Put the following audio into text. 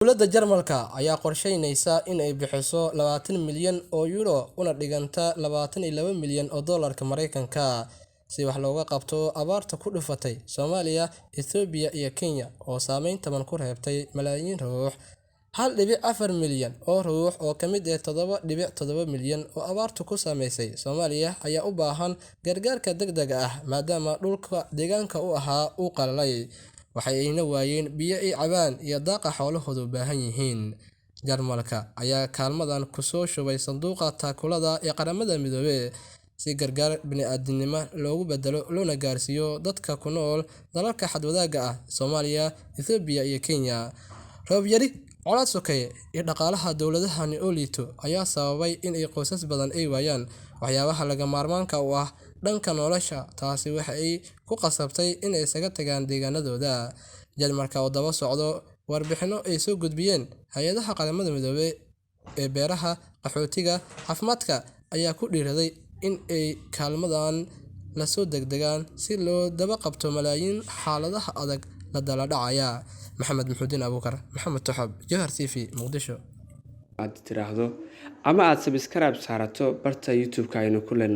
Dowladda Jarmalka ayaa qorsheyneysa in ay bixiso 20 milyan oo euro una dhiganta 22 milyan oo doolarka Mareykanka si wax looga qabto abaarta ku dhufatay Soomaaliya, Itoobiya iyo Kenya oo saameyn taban ku reebtay malaayiin ruux. 1.4 milyan oo ruux oo ka mid ah 7.7 milyan oo abaartu ku saameysay Soomaaliya ayaa u baahan gargaarka degdega ah maadaama dhulka deegaanka u ahaa uu qalalay, waxa ayna waayeen biyo ay cabaan iyo daaqa xoolahoodu u baahan yihiin. Jarmalka ayaa kaalmadan ku soo shubay sanduuqa taakulada ee Qaramada Midoobay si gargaar bini'aadantinimo loogu beddelo loona gaarsiiyo dadka ku nool dalalka xadwadaagga ah Soomaaliya, Itoobiya iyo Kenya. Roob yari, colaad sokeeye iyo dhaqaalaha dowladahani oo liito ayaa sababay in ay qoysas badan ay waayaan waxyaabaha lagama maarmaanka u ah dhanka nolosha. Taasi waxa ay ku qasabtay in ay isaga tagaan deegaanadooda. Jarmalka oo daba socdo warbixino ay soo gudbiyeen hay'adaha Qaramada Midoobay ee beeraha, qaxootiga, caafimaadka ayaa ku dhiirraday in ay kaalmadan la soo degdegaan si loo daba qabto malaayiin xaaladaha adag la daalaa dhacaya. Maxamed Maxuudin Abuukar, Maxamed Toxab, Jowhar TV, Muqdisho. Aad tiraahdo ama aad subscribe saarato barta YouTube-ka aynu ku leenahay.